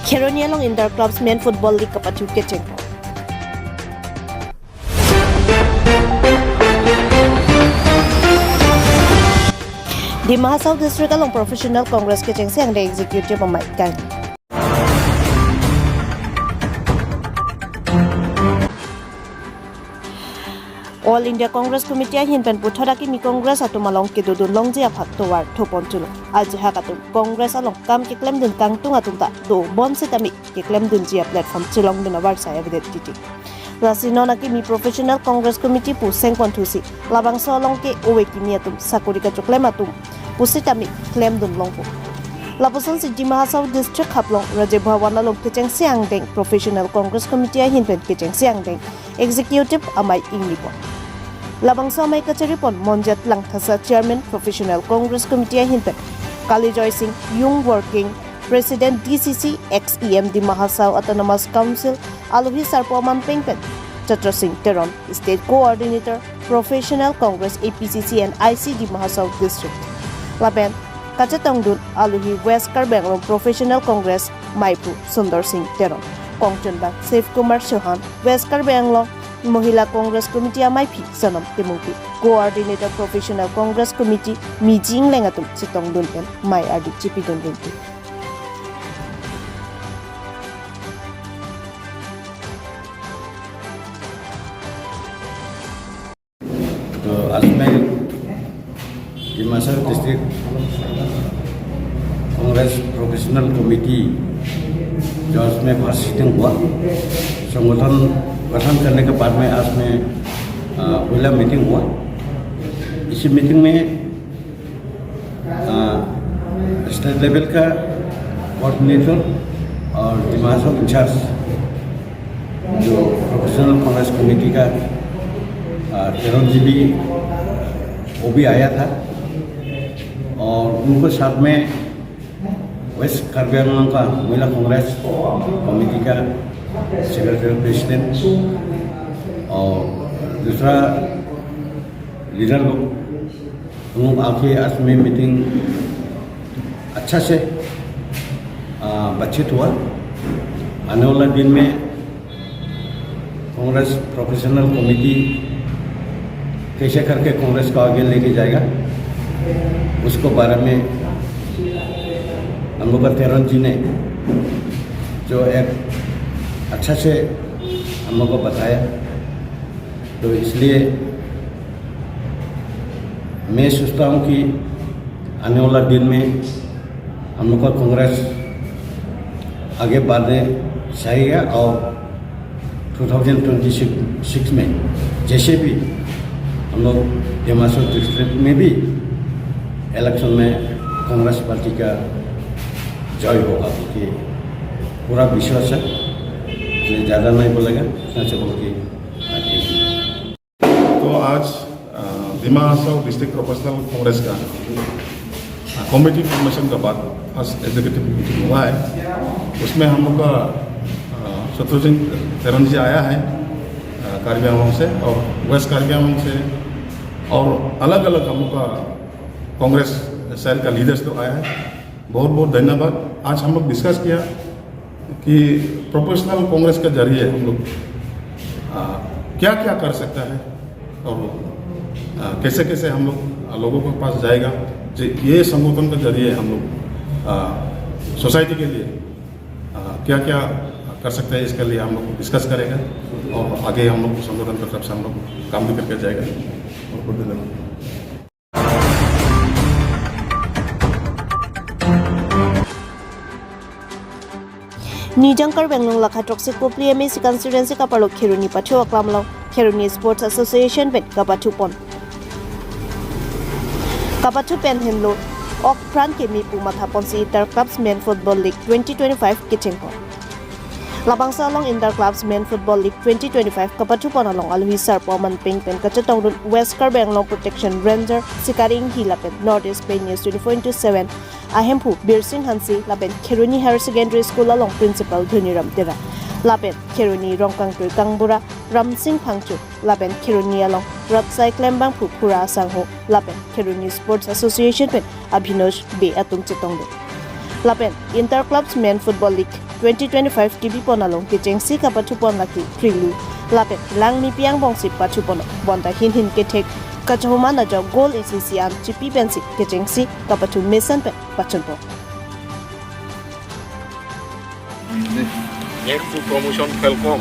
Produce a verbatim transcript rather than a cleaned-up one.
Kheroni along Inter Clubs Men Football League kapathu kecheng. Dima Hasao District along Professional Congress kechengsi angdeng executive amei kang. All India Congress Committee ahin pen puthot akimi Congress atum along kedodun longji aphan tovar thupon chulo. Ajahak atum Congress along kam keklemdun kangtung atum ta dobom sitame keklemdunji a-platform chelongdun avarsai avedet titi. Lasi non akimi Professional Congress Committee pu sengpon thusi labangso along ke ove kimi atum sakori kachoklem atum pusitame klemdun longpo. Lapusonsi Dima Hasao District haplong Rajya Bhavan along kechengsi angdeng Professional Congress Committee ahin pen kechengsi angdeng executive amei ingnipon. Labangso amei kacharipon Monjat Langthasa, Chairman Professional Congress Committee ahin pen Kalijoy Singh, Young Working President D C C, ex E M Dima Hasao Autonomous Council, alohi sarpo aman peng pen Chatra Singh Teron, State Coordinator Professional Congress A P C C and I C Dima Hasao District. Lapen kachetongdun alohi West Karbi Anglong Professional Congress meiphu Sundar Singh Teron, kongchunbang Shiv Kumar Chauhan, West Karbi Anglong Mahila Congress Committee ameiphi Sonam Timungpi, Coordinator Professional Congress Committee Mijing Leng atum chetongdun pen mei ardi chipidun rinti. तो आज मैं दिमासा डिस्ट्रिक्ट Congress professional committee जो आज में first sitting हुआ, संगठन गठन करने के बाद में आज में, अ, पहला मीटिंग हुआ। इसी मीटिंग में, अ, स्टेट लेवल का कोऑर्डिनेटर और दिमासा इंचार्ज जो प्रोफेशनल कांग्रेस कमेटी का, अ, तेरह जी बी वो भी आया था और उनको साथ में वेस्ट कार्बी आंगलोंग का महिला कांग्रेस कमेटी का सेक्रेटरी प्रेसिडेंट और दूसरा लीडर लोग, हम लोग आके आज में मीटिंग अच्छा से, आ, बातचीत हुआ। आने वाला दिन में कांग्रेस प्रोफेशनल कमेटी कैसे करके कांग्रेस को आगे लेके जाएगा, उसको बारे में हम लोग का तेरन जी ने जो एक अच्छा से हम लोग को बताया। तो इसलिए मैं सोचता हूँ कि आने वाला दिन में हम लोग का कांग्रेस आगे बढ़ने चाहिए और टू थाउजेंड ट्वेंटी सिक्स में जैसे भी हम लोग दिमासा डिस्ट्रिक्ट में भी इलेक्शन में कांग्रेस पार्टी का जय होगा, क्योंकि पूरा विश्वास है। इसलिए ज़्यादा नहीं बोलेगा, इतना से बोल के तो आज, अ, दिमा हासाओ डिस्ट्रिक्ट प्रोफेशनल कांग्रेस का, अ, कमेटी फॉर्मेशन के बाद फर्स्ट एग्जीक्यूटिव मीटिंग हुआ है। उसमें हम लोग का, अ, शत्रुघ्न तेरन जी आया है, अ, कार्बी आंगलोंग से और वेस्ट कार्बी आंगलोंग से और अलग-अलग हम लोग का कांग्रेस सेल का लीडर्स लोग आया है। बहुत बहुत धन्यवाद। आज हम लोग डिस्कस किया कि प्रोफेशनल कांग्रेस के जरिए हम लोग, आ, क्या क्या कर सकता है और, आ, कैसे कैसे हम लोग, आ, लोगों के पास जाएगा, जे ये संगठन के जरिए हम लोग, आ, सोसाइटी के लिए, आ, क्या क्या कर सकते हैं, इसके लिए हम लोग डिस्कस करेगा और आगे हम लोग संगठन की तरफ से हम लोग काम भी करके जाएगा। बहुत बहुत धन्यवाद। Nijang Karbi Anglong lakha throksi Kopili M A C constituency kaparlo Kheroni pathu aklam along Kheroni Sports Association pen kapathu pon. Kapathu pen henlo ok pran keme pu matha ponsi Inter Clubs Men Football League twenty twenty-five kecheng pon. Labangso along Inter Clubs Men Football League twenty twenty-five kapathu pon along alohi sarpo aman peng pen kachetongdun West Karbi Anglong Protection Ranger Sikari Enghi lapen North East Pioneers twenty-four into seven ahemphu Birsing Hanse lapen Kheroni Higher Secondary School along Principal Dhoniram Tera lapen Kheroni Rongkangtui Kangbura Ramsing Phangcho lapen Kheroni along Rapsai Klembangphu Phura Asangho lapen Kheroni Sports Association pen Abhinosh Bey atum chetongdun. Lapen Inter Clubs Men Football League twenty twenty-five kebipon along kechengsi kapathupon lake Phrilu lapen Langmepi angbongsi pathupon, bonta hinhin kethek kachohoman ajok goal isi isi an chipi pensi kechengsi kapathu mesen pen pachunpon. Next to promotion, Falcon.